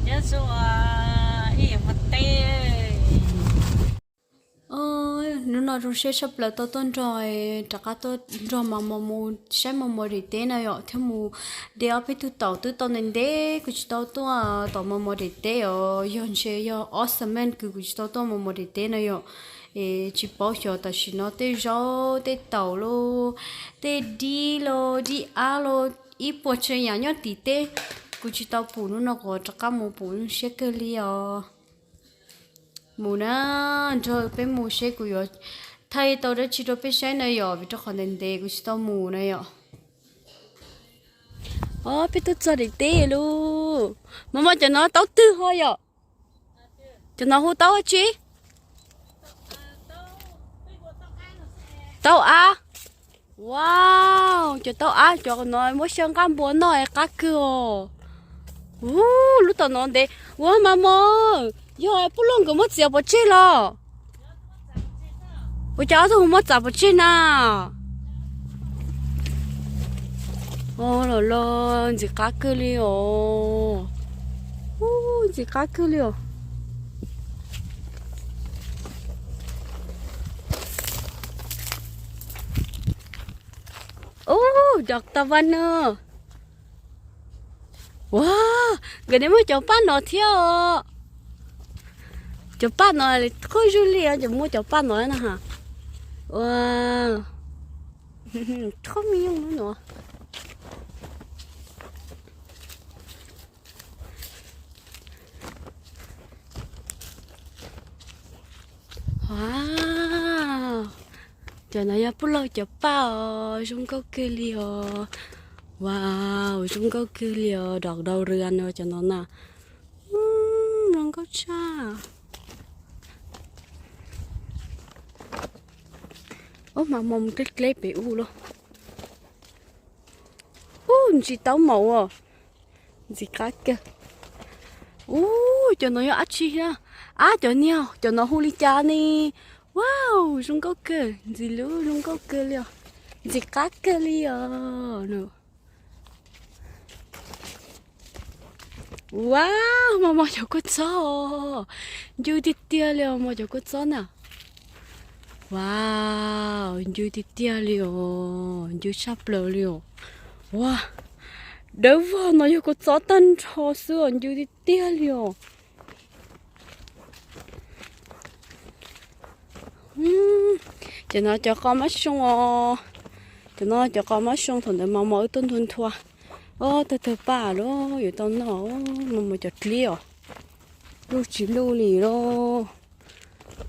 Nyob zoo, ib yam hmo teb. Hnub no zoo siab tshaj plaws tau tuaj nrog, rov qab tuaj nrog Mos Mos mus saib Mos Mos daim teb no yom, thiab mus de ob peb tug taum twb tau ntev ntev kuv tsis tau tuaj tom Mos Mos daim teb os. Yog ntshe yog ob xeem meej kws kuv tsis tau tuaj Mos Mos daim teb no yom. Es tsis paub xyov tam sim no tej zaub tej taum los, tej dib los dib ab los, ib puas tsav yam nyob tim teb, kuv tsis tau pum. Hnub no kuv rov qab mus pum zoo siab kawg li os. Mus na, nrog peb mus seb kuv yuav thaij tau dab tsi rau peb saib na yom, vim rau qhov ntev ntev kuv tsis tau mus na yom. Os, peb tuaj txog daim teb lauj. Mos Mos, cov no taub twg ho yom? Cov no hu taub dab tsi? Taub ab. Wow, cov taub ab cov no muab xyaw nqaj npua noj es qab kawg os. Ub, lub tom no ntev. Ua Mos Mos, yog Pub Lauj nkawd muab txiav pov tseg los? Ua cas ob tug muab txav pov tseg na? Os, los los ntxim qab kawg li os. Ub, ntxim qab kawg li os. Ub, cov tas vas na. Ua, nkawd niaj muaj cov paj no thiab os. Cov paj no qub zug li os, cov muaj cov paj no na ha. Ua, qub me nyuj no. Wow, cov no yog Pub Lauj cov paj os, zoo nkauj kawg li os. Wow, zoo nkauj kawg li os, dov dau rwg no cov no na. Zoo nkauj tshaj. Ub, mas mus dleb dleb pem ub lauj. Ub, ntsis taub maum os. Ntxim qab kawg. Ub, cov no yog dab tsi thiab? Ab, cov niag, cov no hu li cas ne? Wow, zoo nkauj kawg, ntxim lub zoo nkauj kawg li os. Ntxim qab kawg li os. Wow, Mos Mos cov kua txob os. Ncw tiag tiag li os, Mos Mos cov kua txob na. Wow, ncw tiag tiag li os, ncw tshaj plaws li os. Ua, dawb vog no yog kua txob tag nrho xwb os, ncw tiag tiag li os. Cov no cov qos mab soo os. Cov no cov qos mab soo thaum ntawd Mos Mos wb tuaj nthua nthua. Ob tawg tawg paj lawm yuav tau noj. Mos Mos cov dlib os. Luj tsis luj li lauj.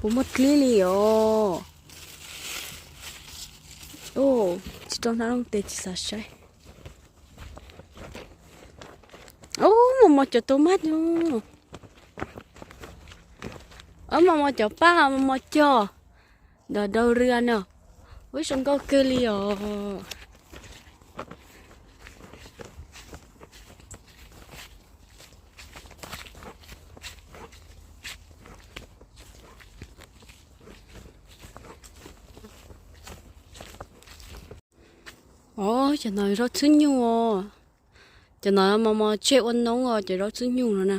Puas muaj dlib li os? Tsis rau hnab looj tes tsis xav saib. Ub, Mos Mos cov tus maj no. Ob, Mos Mos cov paj, Mos Mos cog. Dov dau rwg no. Ub, zoo nkauj kawg li os. Os, cov no zaub txhwb nyug os. Cov no Mos Mos tseg ua noob os, cov zaub txhwb nyug no na.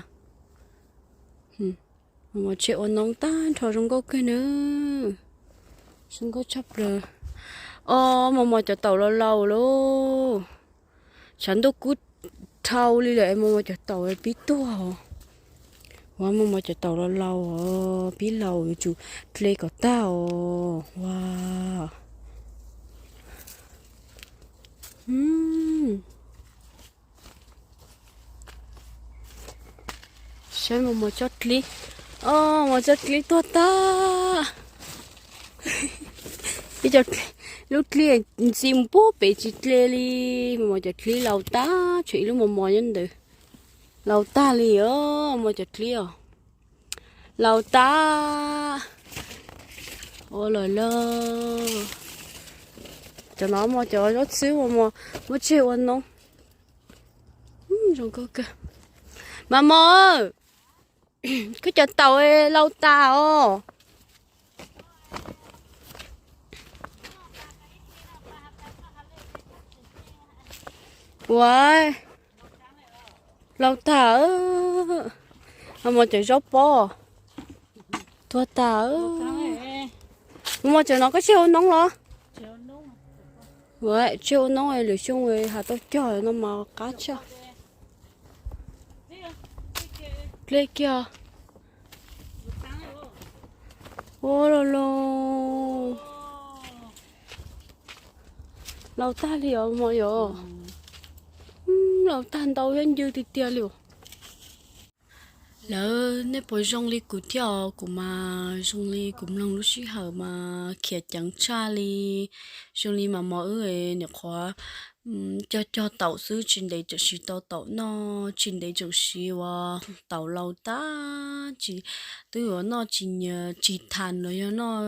Mos Mos tseg ua noob tag nrho zoo nkauj kawg na. Zoo nkauj tshaj plaws. Os, Mos Mos cov taum laus laus lauj. Tshav ntuj kub dhau li lawm es Mos Mos cov taum pib tuag os. Ua, Mos Mos cov taum laus laus os, pib laus yuav tsum dle kom tag os. Ua. Saib Mos Mos tsob dlib. Os, Mos Mos tsob dlib tuag tag. Ib co lub dlib ntxi mus puag pem tsis dle li. Mos Mos cov dlib laus tag, tshuav ib lub mos mos nyob ntawd. Laus tag li os, Mos Mos cov dlib os. Laus tag. Ua lawm lauj. Cov no Mos Mos cov zaub txhwb Mos Mos muab tseg ua noob. Zoo nkauj kawg. Mos Mos, koj cov taum laus tas os. Ua, Laus tag, Mos cov zaub pob tuag tag. Mos cov no koj tseg ua noob los? Tseg ua noob, lwm xyoo has tau cog no mas qab tshaj. Dlej kiag. Ua los los. Laus tag li os Mos yom. Laus tag ntau thiab ncw tiag tiag li os. Lawv nej puas zoo li kuv thiab os? Kuv mas zoo li kuv mloog lub sij hawm mas khiav ceev tshaj li. Zoo li mas Mos wb nyuam qhuav cog cog taum xwb, tsis ntev tseem siv tau taum noj, tsis ntev tseem siv ua taum laus tag, tsis, twb yuav noj tsis nyiam tsis tham los yog noj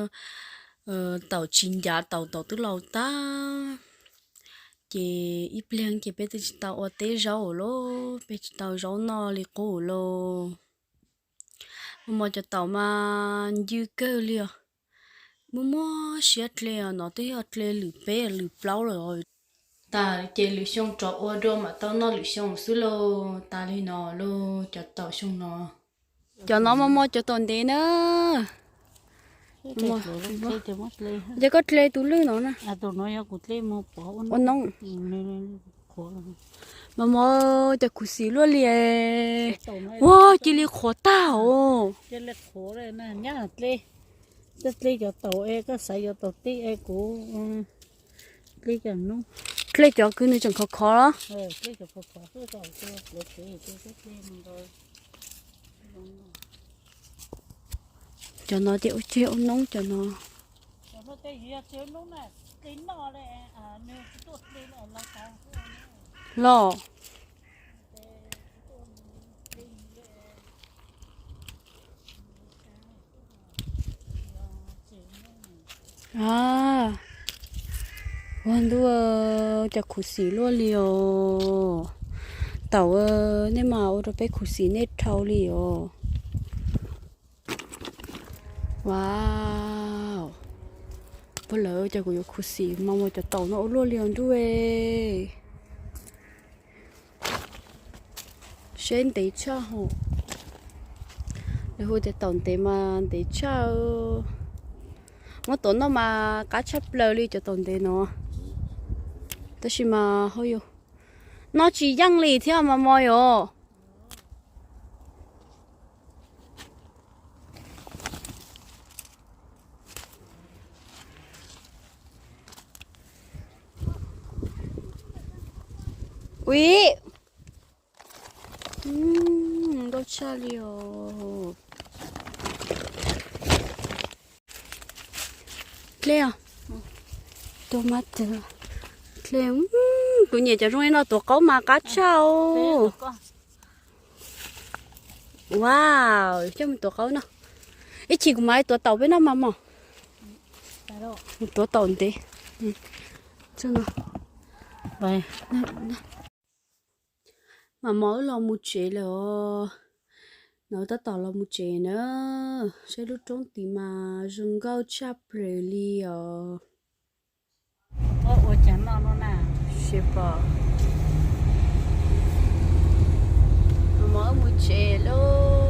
taum tsis ncav taum, taum twb laus tag. Ces ib pliag ces peb twb tsis tau ua teb zaub lauj, peb tsis tau zaub noj li qub lauj. Mos cov taum mas ncw kawg li os. Muaj muaj siab dle os, no twb yog dle lwm peb lwm plaub lawm. Tas ces lwm xyoo rov ua dua mam tau noj lwm xyoo xwb lauj. Tas li no lauj, cov taum xyoo no. Cov no Mos, Mos cov taum ntev na. Ces koj dle tus lwj no na. Ua noob. Mos, Mos cov khuv xim luaj li. Ua cia li qhuav tag os. Dle cov taum es koj xaiv cov taum tij es kuv dle cov noob. Dle cov kws nws tseem khov khov los? Cov no ces ua tseg ua noob cov no. Los. Ua ntuj, cov khuv xim luaj li os. Taum, nej mas ua rau peb khuv xim nej dhau li os. Wow. Puag lawv cov kuv yuav khuv xim mas Mos cov taum no ua luaj li os ntuj. Seb ntev tshaj hos. Lawv hu tias taum ntev mas ntev tshaj. Muab tuav noj mas qab tshaj plaws li cov taum ntev no. Tab sis mas hauj yus noj tsis yeej li thiab mas Mos yom. Ui, nkauj tshaj li os. Dlej os. Tus mas dlej, kuv nyiam cov zoo li no tuav qaub mas qab tshaj os. Wow, coj mus tuav qaub no. Ib chim kuv mam li tuav taum peb noj mas Mos. Tuav taum ntev. Mam Mos wb los mus tsev lawm os. No tab tom los mus tsev na. Saib lub roob tid mas zoo nkauj tshaj plaws li os. Mam Mos wb mus tsev lauj.